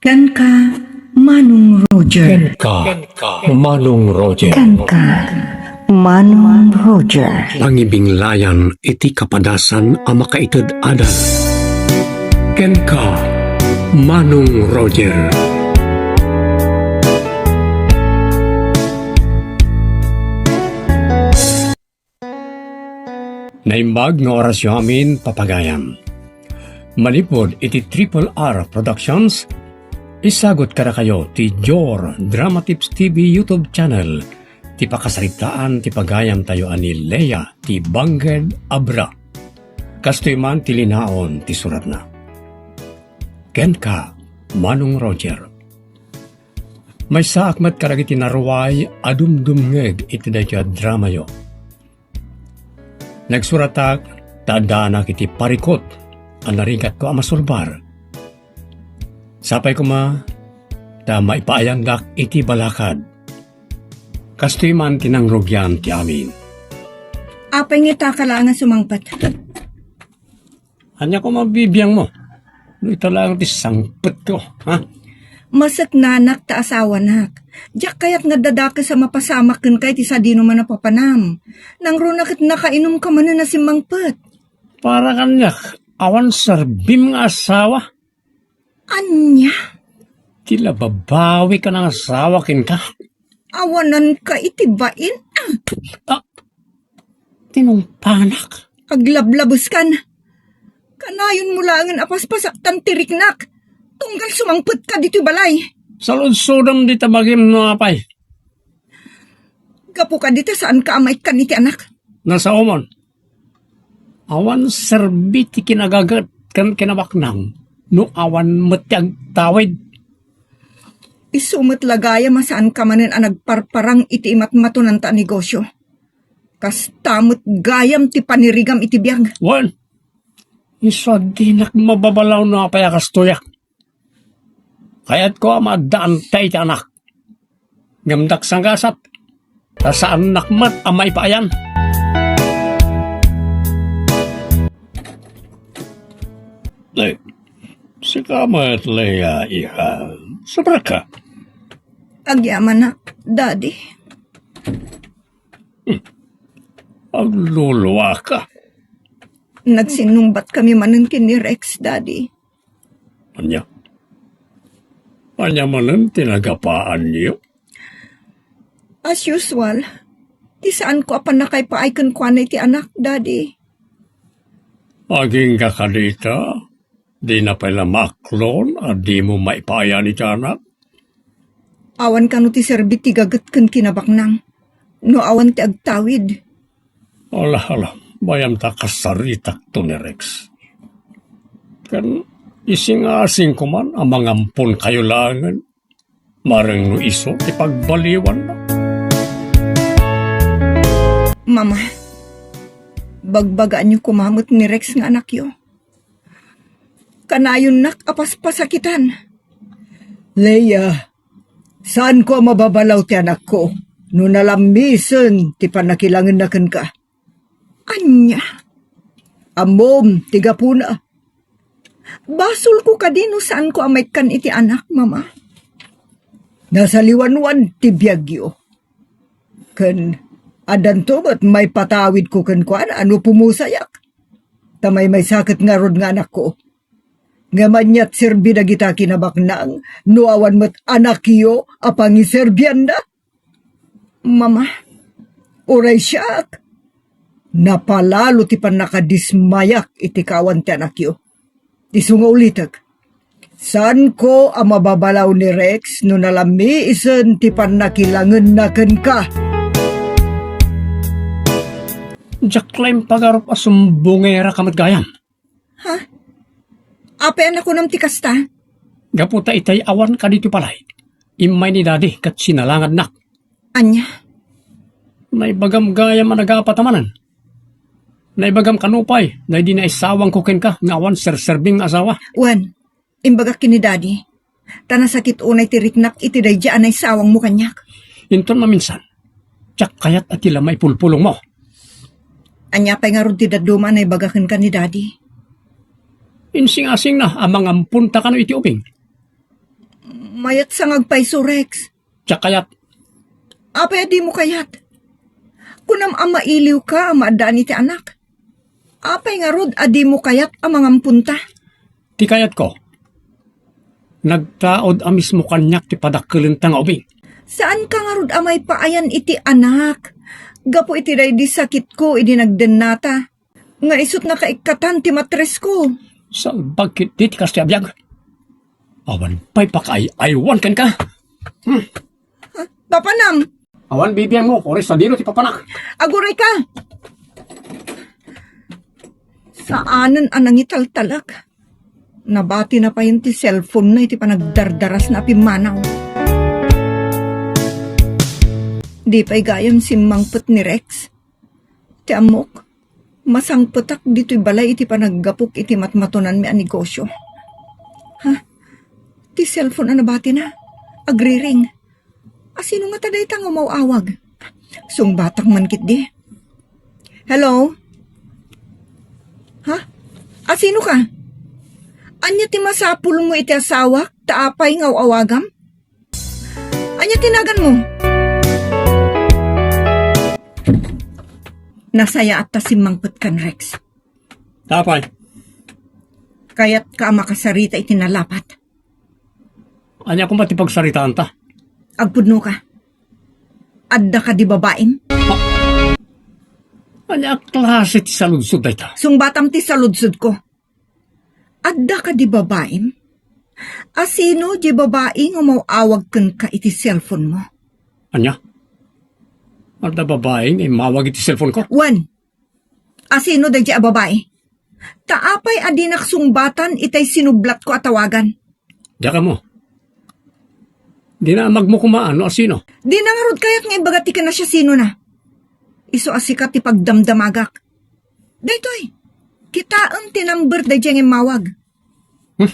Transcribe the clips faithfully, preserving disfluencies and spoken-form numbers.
Kenka, Manong Roger. Kenka, Manong Roger. Kenka, Manong Roger. Pangibinglayan iti kapadasan a makaited adal. Kenka, Manong Roger. Naimbag nga orasyo amin, papagayam. Manipud iti Triple R Productions, isagut kadakayo ti Jor Drama Tips T V YouTube channel ti pakasaritaan ti pagayamtayo a ni Lea ti Bangked Abra. Kastoy man ti linaon ti suratna. Kenka, Manong Roger. Maysaak met kadagiti naruay a dumdumngeg iti daytoy a dramayo. Nagsuratak ta addaanak iti parikut a narigatko a masulbar. Sapay koma ta maipaayandak iti balakad. Kastoy man ti nangrugian ti amin. Apay nga ita ka laeng a sumangpet? Ania koma bibiangmo? No ita laeng ti sangpetko, ha? Maseknanak ta asawanak. Diak kayat nga dadakes a mapasamak kenka iti sadino man a papanam. Nangruna ket nakainumka manen a simmangpet. Para kaniak, awan serbim nga asawa. Ania? Ti la babawik a nangasawa kenka. Awananka iti bain. Ah! Tinungpanak. Aglablabeskan. Kanayonmo laengen a paspasaktan ti riknak. Tunggal sumangpetka ditoy balay. Saludsodem dita bagim no apay. Gapu kadi ta saanka a maikkan iti anak. Nasaomon. Awan serbi ti kinagaget ken kinabaknang no awan met ti agtawid. Isu met la gayam a saanka manen a nagparparang iti imatmatonanta a negosio. Kasta met gayam ti panirigam iti biag. Wen, isu a dinak mababalaw no apay a kastoyak. Kayatko a maaddaan ta iti anak. Ngem daksanggasat, ta saannak met a maipaayan. Ay, sika met, Lea, iha. Sobra ka. Agyamanak, Daddy. Hmm. Agluluaka. Nagsinnumbat kami manen ken ni Rex, Daddy. Ania? Ania manen ti nagapaanyo? As usual, ti saanko a pannakaipaay kenkuana iti anak, Daddy. Agingga kadita, dina pay la maaklon a dimo maipaayan iti anak? Awan kano ti serbi ti gaget ken kinabaknang, no awan ti agtawid. Ala, ala, bayam ta kasaritakto ni Rex. Ken isingasingko man a mangamponkayo laengen. Mareng no isu ti pagbaliwanna. Mama, bagbagaanyo koma met ni Rex nga anakyo. Kanayonnak a paspasakitan. Lea, saanko a mababalaw ti anakko no nalammisen ti pannakilangenna kenka. Ania? Ammom ti gapuna. Basolko kadi no saanko a maikkan iti anak, Mama? Nasaliwanwan ti biagyo. Ken addanto met maipatawidko kenkuana no pumusayak. Ta maymaysa ket ngarud nga anakko. Ngem ania ti serbi dagita kinabaknang no awan met anakyo a pangiserbianda? Mama, uray siak, napalalo ti pannakadismayak iti kaawan ti anakyo. Isu nga ulitek, saanko a mababalaw ni Rex no nalamiisen ti pannakilangenna kenka. Diak la impagarup a sumbongera ka met gayam. Ha? Apay a nakunam ti kasta? Gapu ta itay awan kaditoy balay, immay ni Daddy ket sinalangadnak. Ania? Naibagam gayam a nagapat a manen. Naibagam kano pay, daydi naisawangko kenka nga awan serserbing nga asawa. Wen, imbagak ken ni Daddy. Ta nasakit unay ti riknak iti daydi a naisawangmo kaniak. Inton maminsan, diak kayat a ti la maipulpulongmo. Ania pay ngarud ti dadduma a naibaga kenka ni Daddy? Insingasingna a mangamponta kano iti ubing. Mayat sa nga agpayso, Rex. Diak kayat. Apay a dimo kayat? Kunam a mailiwka a maaddaan iti anak. Apay ngarud a dimo kayat a mangamponta? Ti kayatko, nagtaud a mismo kaniak ti padakkelenta nga ubing. Saanka ngarud a maipaayan iti anak? Gapu iti daydi sakitko idi nagdennata, nga isut nakaikkatan ti matrisko. Salbag ketdi ti kasta a biag. Awan pay pakaay-aywan kenka. Hmm. Papanam! Awan bibiangmo, uray sadino ti papanak. Aguray ka! Saanen a nangitaltalek. Nabati na payen ti cellphone na iti panagdardarasna a pimmanaw. Di pay gayam simmangpet ni Rex. Ti ammok, masangpetak ditoy balay iti panaggapok iti matmatonanmi a negosyo. Ha? Ti cellphone a nabatina. Agriring. Asino ngata dayta nga umaw-awag? Sungbatak man ketdi. Hello? Ha? Asino ka? Ania ti masapulmo iti asawak, ta apay nga aw-awagam? Ania ti naganmo? Nasayaat ta simmangpet kan Rex. Apay? Kayatka a makasarita iti nalapat. Ania koma ti pagsaritaanta? Agpudno ka. Adda ka di babaim? Ania a klase ti saludsod dayta? Sungbatam ti saludsodko. Adda ka di babaim? Asino di babai nga umaw-awag kenka iti cellphone mo? Ania? Adda babai nga immawag iti cellphone ko? Wen. Asino daydi a babai? Ta apay a dinak sungbatan itay sinublatko a tawagan? Diak ammo. Dinamagmo koma no asino? Dina ngarud kayat nga ibaga ti kinasiasinona. Isu a sika ti pagdamdamagak. Daytoy, kitaem ti number daydi nga immawag. Hmm.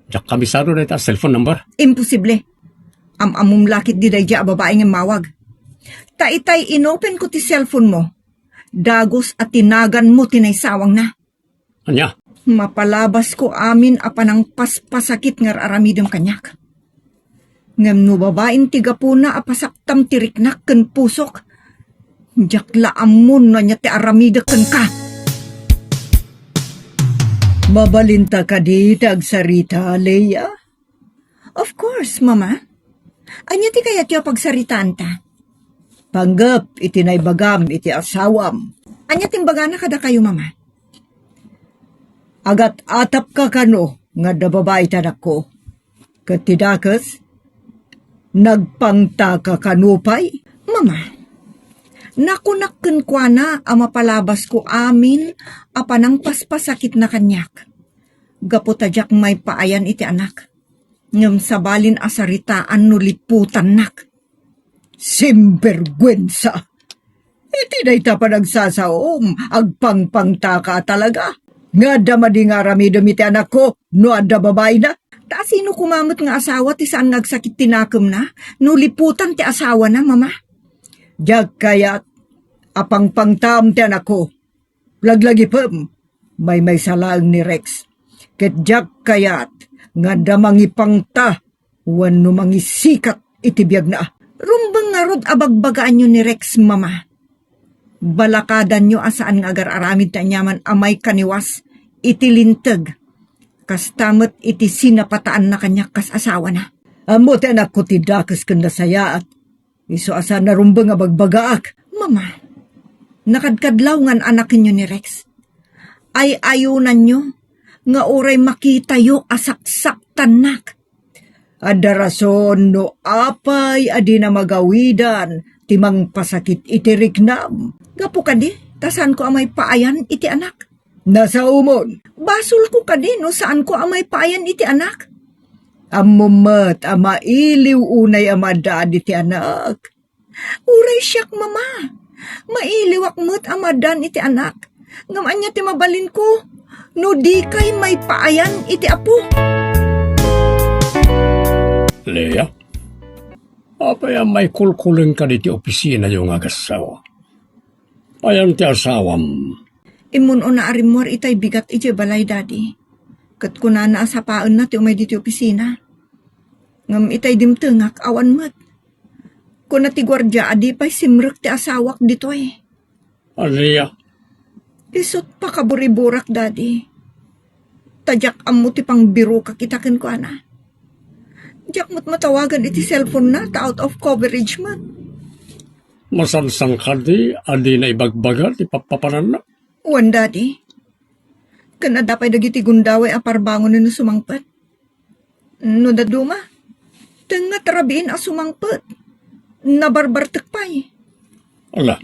Diak kabisado dayta a cellphone number. Imposible. Am-ammom la ketdi daydi a babai nga immawag. Ta itay inopenko ti cellphone mo, dagus a ti naganmo ti naisawangna. Ania? Mapalabasko amin a panangpaspasakit nga ar-aramidem kaniak. Ngem no babain ti gapuna a pasaktam ti riknak ken pusok, diak la ammo no ania ti aramidek kenka. Mabalinta kadi ti agsarita, Leia? Of course, Mama. Ania ti kayatyo a pagsaritaanta? Panggep iti naibagam iti asawam. Ania ti imbagana kadakayo, Mama? Agat-atapka kano nga adda babai ti anakko. Ket ti dakes, nagpangtaka kano pay? Mama, nakunak kenkuana a mapalabasko amin a panangpaspasakitna kaniak. Gapu ta diak maipaayan iti anak. Ngem sabalin a saritaan no liputannak. Simberguensa! Iti dayta panagsasaom, agpangpangtaka talaga. Nga adda madi nga aramidem iti anakko no adda babaina? Ta asino koma met nga asawa ti saan nga agsakit ti nakemna no liputan ti asawana, Mama? Diak kayat a pangpangtam ti anakko. Laglagipem, maymaysa laeng ni Rex. Ket diak kayat nga adda mangipangta wenno mangisikat iti biagna. Rumbeng ngarud a bagbagaanyo ni Rex, Mama. Balakadanyo a saan nga agar-aramid ti aniaman a maikaniwas iti linteg. Kasta met iti sinapataanna kaniak kas asawana. Ammo ti anakko ti dakes ken nasayaat. Isu a saan a rumbeng a bagbagaak. Mama, nakadkadlaw nga an-anakenyo ni Rex. Ay-ayonanyo nga uray makitayo a saksaktannak. Adda rason no apay a dina magawidan ti mangpasakit iti riknam. Gapu kadi, ta saanko a maipaayan iti anak. Nasaomon. Basolko kadi no saanko a maipaayan iti anak? Ammom met a mailiw unay a maaddaan iti anak. Uray siak, Mama. Mailiwak met a maaddaan iti anak. Ngem ania ti mabalinko no dikay maipaayan iti Apo? Leia, apay a maikulkuleng kadi ti opisinayo nga agassawa? Ayan ti asawam. Immun-una a rimmuar itay bigat idiay balay, Daddy. Ket kunana a sapaenna ti umay ditoy opisina. Ngem itay dimtengak, awan met. Kuna ti guardia a di pay simrek ti asawak ditoy. Ania? Isut' pakaburiburak, Daddy. Ta diak ammo ti pangbirokak ita kenkuana. Diak met matawagan iti cellphone na ta out of coverage met. Masansan kadi a dina ibagbaga ti pappapananna? Wen, Daddy. Ken adda pay dagiti gundaway a parbangon no sumangpet. No dadduma, tengnga ti rabiin a sumangpet. Nabarbartek pay. Ala,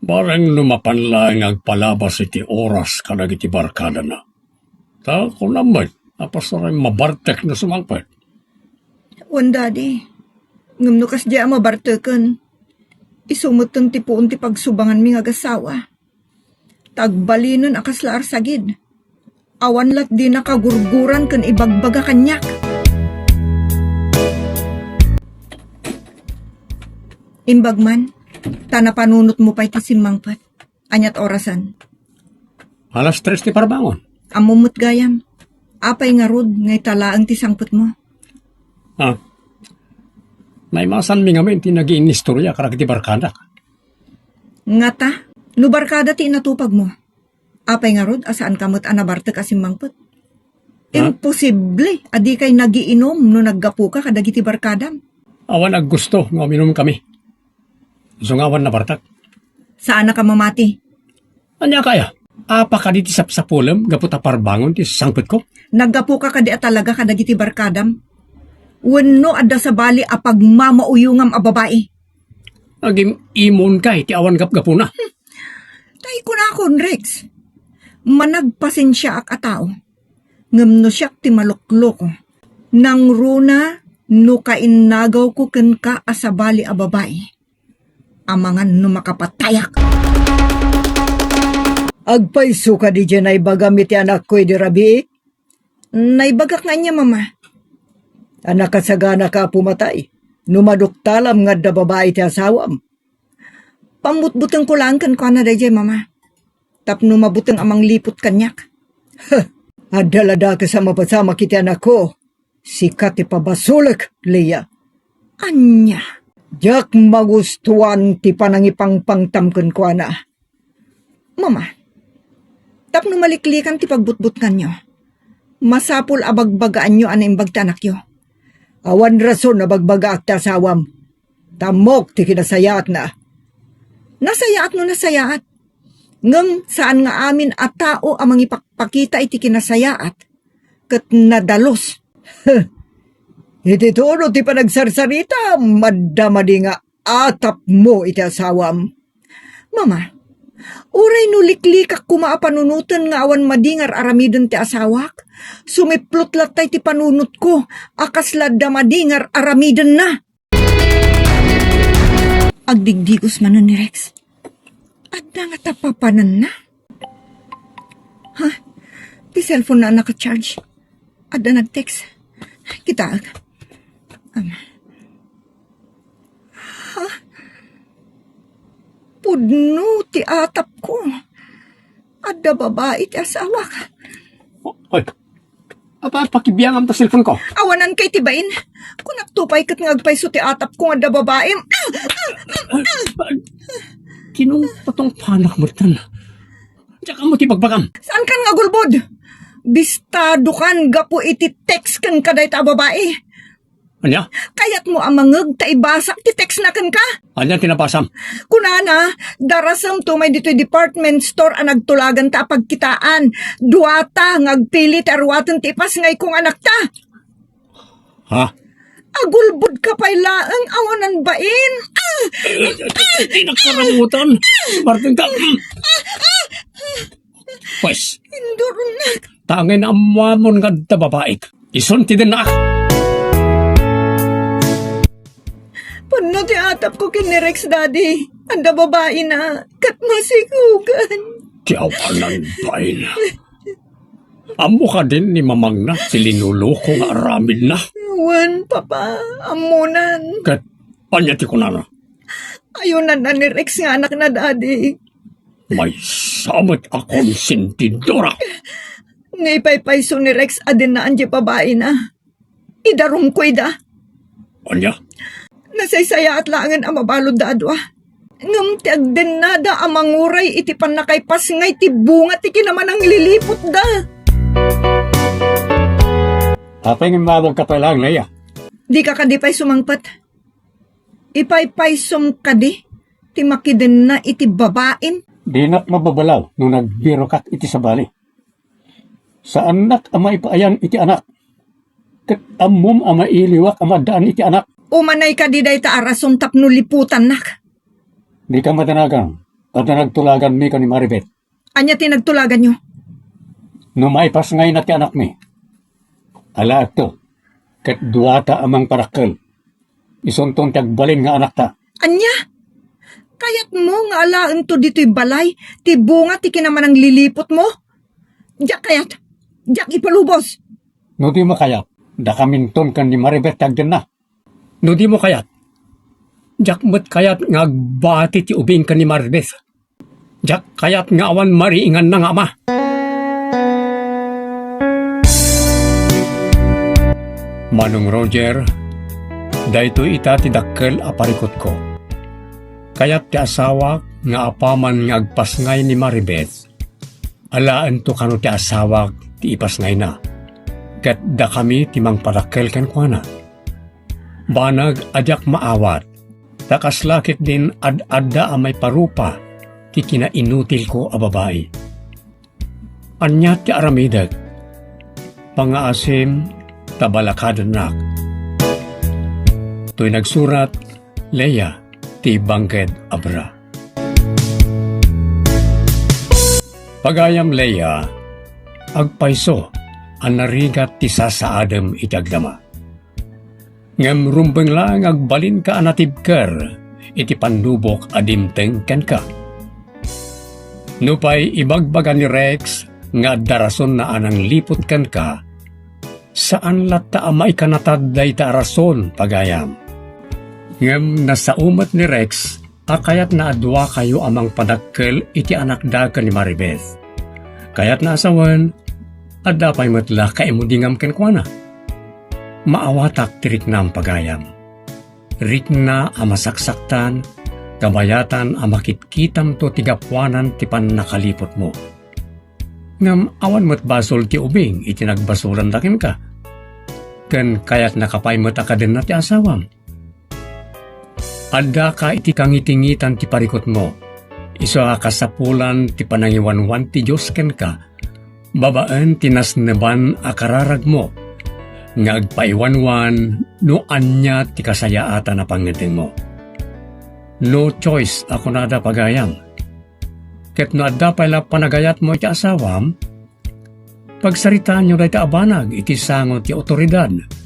bareng no mapan laeng nga agpalabas iti oras kadagiti barkadana. Ta kunam met, apasarem mabartek no sumangpet. Wen, Daddy. Ngem no kasdiay a mabarteken, isu metten ti puon ti pagsubanganmi nga agasawa. Ta agbalinen a kasla arsagid. Awan lat' dina kagurguran ken ibagbaga kaniak. Imbag man, ta napanunotmo pay ti simmangpet. Aniat orasen? Alas tres ti parbangon. Ammom met gayam. Apay ngarud nga ita laeng ti sangpetmo? Ah. Naimasanmi ngamin ti nagiinnistorya kadagiti barkadak. Ngata, no barkada ti inatupagmo, apay ngarud a saanka met a nabartek a simmangpet? Ha? Imposible a dikay nagiinom no naggapuka kadagiti barkadam. Awan aggusto nga uminumkami. Isu nga awan nabartek. Saanaka mamati. Ania kaya? Apa kadi ti sapsapulem gapu ta parbangon ti sangpetko? Naggapuka kadi a talaga kadagiti barkadam? Wenno adda sabali a pagmamauyongam a babai? Agim-imonka iti awan gapgapuna. Tay kunakon, Rex, managpasensiaak a tao. Ngem no siak ti malukloko, nangruna no kainnagawko kenka a sabali a babai. Amangan no makapatayak. Agpayso kadi diay naibagam iti anakko idi rabii? Naibagak nga ania, Mama? A nakasaganaka a pumatay no maduktalam nga adda babai ti asawam. Pammutbutengko laeng kenkuana daydiay, Mama. Tapno mabuteng a mangliput kaniak. Huh! Adda la dakes a mapasamak iti anakko. Sika ti pabasolek, Leah. Ania? Diak magustuan ti panangipangpangtam kenkuana. Mama, tapno maliklikan ti pagbutbutnganyo, masapul a bagbagaanyo a naimbag ti anakyo. Awan rason a bagbagaak ti asawam. Ta ammok ti kinasayaatna. Nasayaat no nasayaat. Ngem saan nga amin a tao a mangipakpakita iti kinasayaat ket nadalus. Iti tudo ti panagsarsarita, madda madi nga atapmo iti asawam. Mama, uray no liklikak koma a panunoten nga awan madi nga ar-aramiden ti asawak, sumiplot latta iti panunotko a kasla adda madi nga ar-aramidenna. Agdigdigos manen ni Rex. Adda nga tapapananna? Ha? Ti cellphone na a naka-charge. Adda nag-text. Kitaek. Am. Ha? Pudno ti atapko. Adda babai ti asawak. Ay, apa, pakibiangam ta cellphone ko. Awanan kay ti bain. Kunakto pay ket nga agpayso ti atapko nga adda babaim. Kinungpatong panak mo tan. Diak ammo ti bagbagam. Saan kan nga gulbod? Bistado kan gapu iti text ken kadayta a babai. Ania? Kayatmo a mangeg ta ibasak ti text na kenka? Ania ti nabasam? Kunana, darasem to may ditoy department store a nagtulagan ta a pagkitaan. Duata nga agpili ti arwaten ti ipasngay kong anakta. Ha? Agulbod ka pay laeng awanan bain. Ah! Di nakaramutan. Martin ka. Pues. Indurunak. Tangay na amamon nga adda babaik. Isun ti dennak. Pudno ti atap ko ken ni Rex, Daddy. Adda babaina. Ket masikugan. Ti awanan bain. Ammo kadin ni mamangna ti linuloko nga aramidna? Wen, Papa, ammonan. Ket ania ti kunana? Ayunanna ni Rex nga anakna, Daddy. Maysa met a konsentidora. Naipaypayso ni Rex a dinnaan ti babaina. Idarumko ida. Ania? Nasaysayaat laengen a mabaludda a dua. Ngem ti agdennada a manguray iti pannakaipasngay ti bunga ti kinamanangliliputda. Apay ngem maawagka pay laeng, Leia? Dika kadi pay sumangpet? Ipaypaysom kadi ti makidenna iti babaim? Dinak mababalaw no nagbirokak iti sabali. Saannak a maipaayan iti anak. Ket ammom a mailiwak a maaddaan iti anak. Umanay kadi dayta a rason tapno liputannak? Dika madanagan, adda nagtulaganmi ken ni Maribeth. Ania ti nagtulaganyo? No maipasngayna ti anakmi, alaekto, ket duata a mangpadakkel. Isunton ti agbalin nga anakta. Ania? Kayatmo nga alaento ditoy balay ti bunga ti kinamanangliliputmo? Diak kayat. Diak ipalubos. No dimo kayat, dakaminton ken ni Maribeth ti agdenna. No dimo kayat, diak met kayat nga agbati ti ubing ken ni Maribeth. Diak kayat nga awan mariinganna nga ama. Manong Roger, daytoy ita ti dakkel a parikutko. Kayat ti asawak nga apaman nga agpasngay ni Maribeth, alaento kano ti asawak ti ipasngayna, ket dakami ti mangpadakkel kenkuana. Banag a diak maawat, ta kasla ketdin ad-adda a maiparupa ti kinainutilko a babai. Ania ti aramidek? Pangaasim ta balakadennak. Toy nagsurat, Leia ti bangked a bra. Pagayam Leia, agpayso a narigat ti sasaadem iti agdama. Ngem rumbeng laeng agbalinka a natibker iti pannubok a dimteng kenka. Nupay ibagbaga ni Rex nga adda rasonna a nangliput kenka, saan latta a maikanatad dayta a rason, pagayam. Ngem nasao met ni Rex a kayatna a duakayo a mangpadakkel iti anakda ken ni Maribeth. Kayatna a sawen, adda pay met la kaimudingam kenkuana. Maawatak ti riknam, pagayam. Rikna a masaksaktan, kabayatan a makitkitamto ti gapuanan ti pannakaliputmo. Ngem awan met basol ti ubing iti nagbasolanda kenka. Ken kayatnaka pay met a kadenna ti asawam. Addaka iti kangitingitan ti parikutmo, isu a kasapulan ti panangiwanwan ti Dios kenka, babaen ti nasneban a kararagmo, nga agpaiwanwan no ania ti kasayaatan a pangngetengmo. No choice a kunada, pagayam. Ket no adda pay la panagayatmo iti asawam, pagsaritaanyo dayta a banag iti sango ti awtoridad,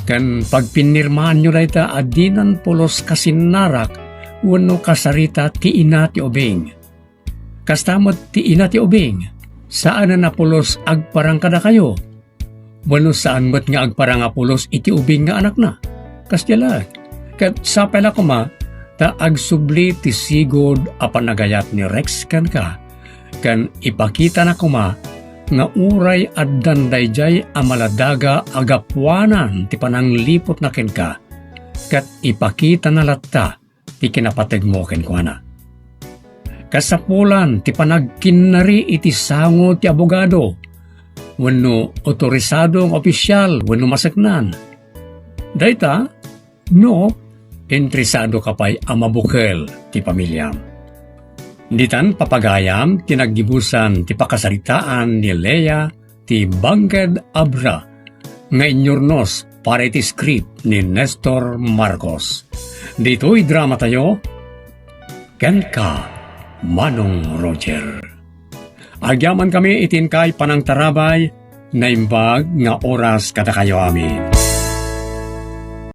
ken pagpinnirmaanyo dayta a dinan pulos kasinnarak wenno kasarita ti ina ti ubing. Kasta met ti ina ti ubing, saanen a pulos agparang kadakayo, wenno saan met nga agparang a pulos iti ubing nga anakna. Kasdiay laeng. Ket sapay la koma ta agsubli ti sigud a panagayat ni Rex kenka, ken ipakitana koma nga uray addan daydiay a maladaga a gapuanan ti panangliputna kenka, ket ipakitana latta ti kinapategmo kenkuana. Kasapulan ti panagkinnari iti sango ti abogado wenno otorisado nga opisial wenno maseknan. Dayta, no interesado ka pay a mabukel ti pamiliam. Ditan, papagayam, ti naggibusan ti pakasaritaan ni Lea ti Bangked a Bra nga inyurnos para iti script ni Nestor Marcos. Ditoy dramatayo, Kenka, Manong Roger. Agyamankami iti inkay panangtarabay, naimbag nga oras kadakayo amin.